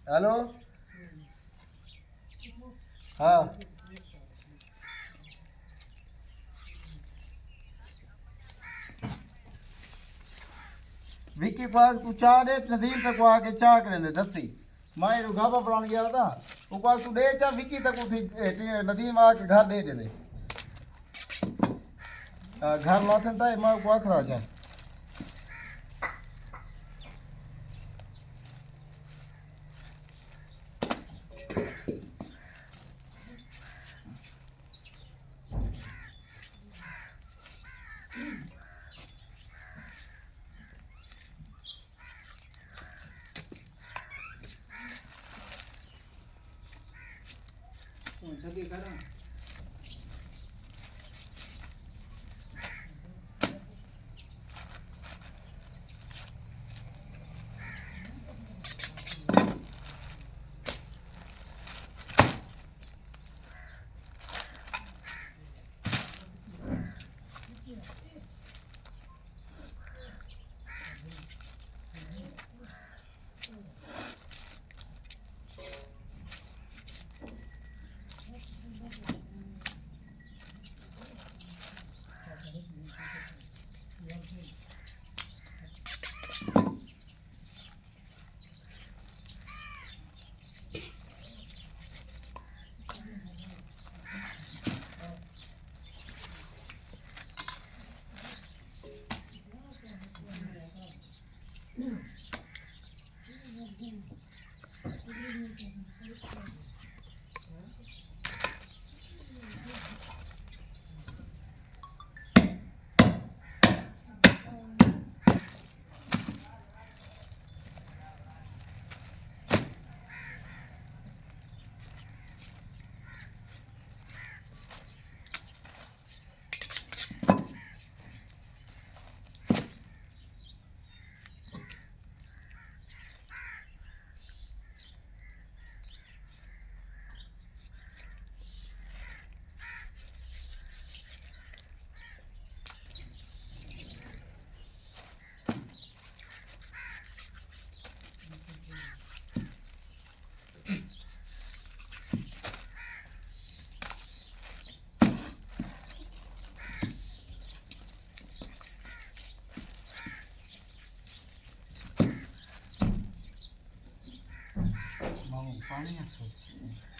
ہیلو۔ ہاں۔ وکی کو آکھ تو چاہ ڈے، ندیم تک کو آ کے چاہ کریں دے دسی۔ ماں ایرو گھابا پڑھان گیا تھا۔ وہ کو آکھ تو ڈے چاہ وکی تک کو تھی، اے، ٹی-، ندیم آ کے گھر دے دے دے۔ آ، گھر لاتن تا، ماں کو آکھ رہا چاہ۔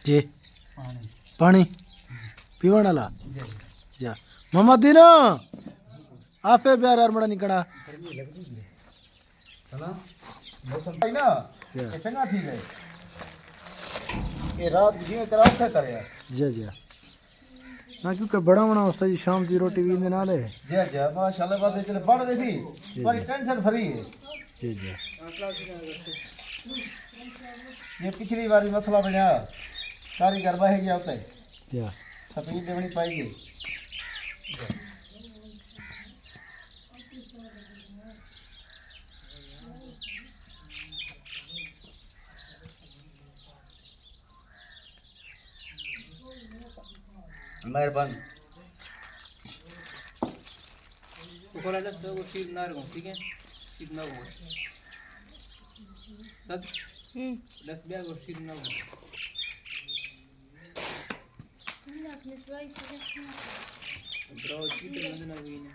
جی۔ پانی۔ پیوݨ والا؟ جی۔ یا۔ محمد دینو، آپ بیار یار مڑا نکڑا۔ موسم ہے نا، یا۔ یہ چنگا تھی گئے۔ یہ رات کی جیویں کرا اوکھا کرے۔ جی، جی۔ نہ، کیونکہ بڑا ہونا ہوتا جی، شام دی روٹی بھی دے نال ہے۔ جی، جی، ماشاءاللہ، بات ہے، چلے بڑھ رہی تھی، جی، پر جی۔ ٹینشن فری ہے۔ جی، جی۔ یہ پچھلی باری مسئلہ بنیا، ساری گربا ہے گیا ہوتا ہے۔ جی۔ سپید دیونی پائے گی۔ مہربانی۔ اوکرا دست کو شیر نہ رکھو، ٹھیک ہے؟ شیر نہ رکھو۔ سب؟ ہوں۔ دست بیا کو شیر نہ رکھو۔ برو، شیر نہ ہوئی نا۔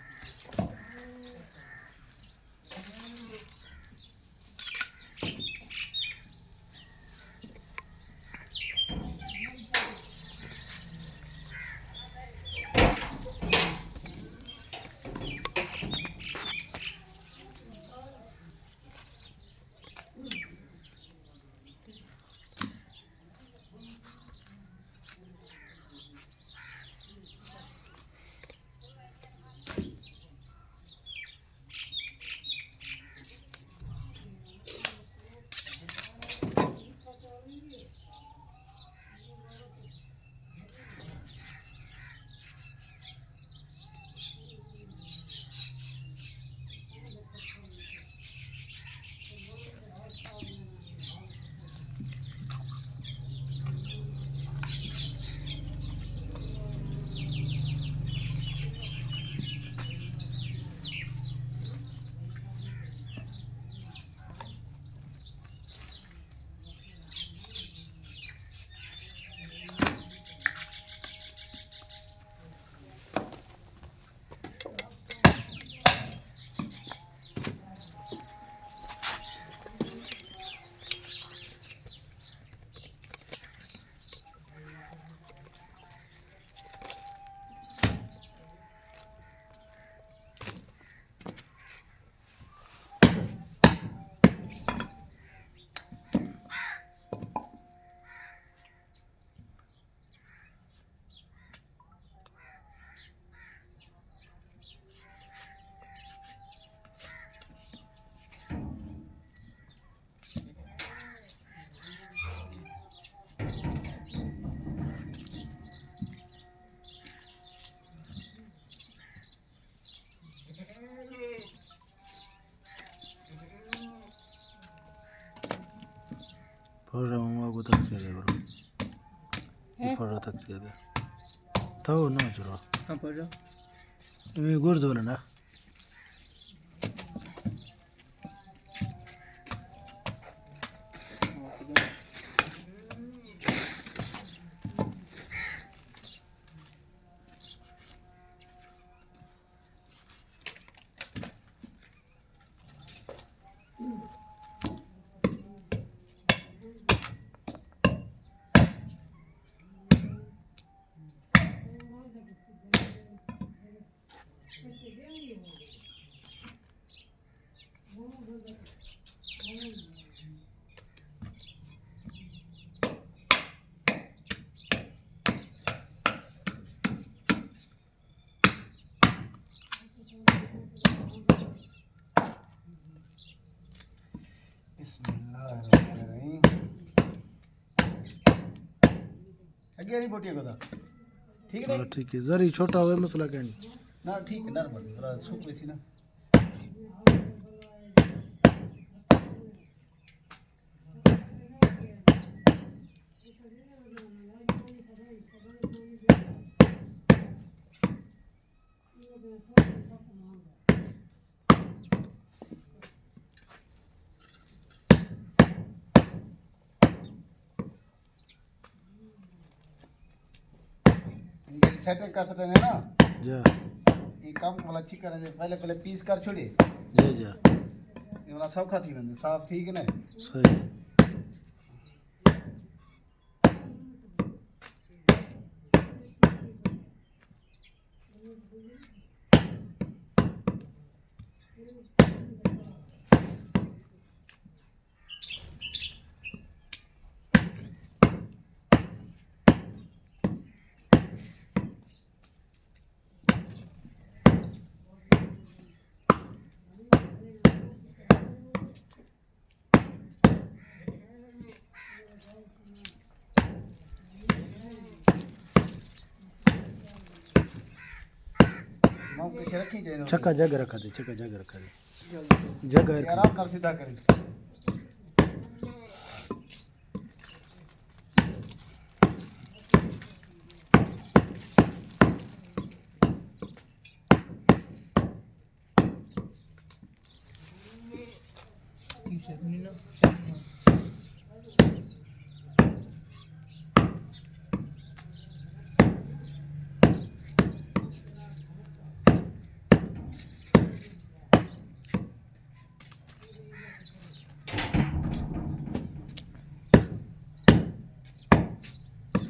پوجا ماما کو تک سے دے برو۔ یہ پوجا تک سے دے۔ تو نہ چلو۔ ہاں، پوجا۔ یہ گرز والا نا۔ بسم اللہ الرحمن الرحیم۔ اگے نہیں بوٹی کو تھا۔ ٹھیک ہے؟ ہاں، ٹھیک ہے۔ ذری چھوٹا ہوئے مسئلہ کہیں نہیں۔ نہ، ٹھیک ہے، نرمل، تھوڑا سوکھ ویسی نا۔ سیٹنگ کا سیٹنگ ہے نا؟ جا۔ یہ کام کو بلا چیک کرنے دے، پہلے، پہلے پیس کر چھوڑے۔ جا، جا۔ یہ بلا سب کھاتی بندے، صاف تھی کہ نہیں؟ صحیح۔ چکا جگ رکھا دے، چکا جگ رکھا دے۔ جگ ایر آرام کر، سیدھا کریں۔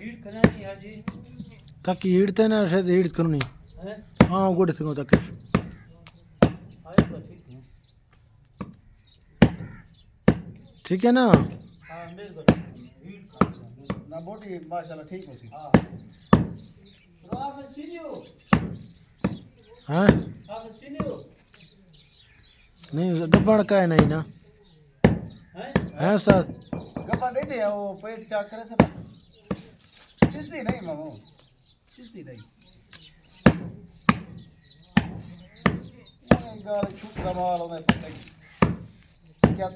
ہیٹ کنانی آجی۔ تاکہ ہیٹ تے نا شاید ہیٹ کنونی۔ ہیں؟ ہاں، گوڑے سے تاکہ۔ آئے تو ٹھیک ہے۔ ٹھیک ہے نا؟ ہاں، مہربانی۔ ہیٹ کھانا۔ نہ، بوٹی ماشاءاللہ ٹھیک ہوتی۔ ہاں۔ ہاں؟ نہیں، گبڑ کا ہے نہیں نا؟ ہیں؟ ہیں سر۔ گبڑ نہیں دے، وہ پیٹ چاک کرے سے نا۔ چیز دی نہیں مامو۔ چیز دی نہیں۔ یہ گال چھوٹ کمال ہونے پتہ نہیں۔ کیا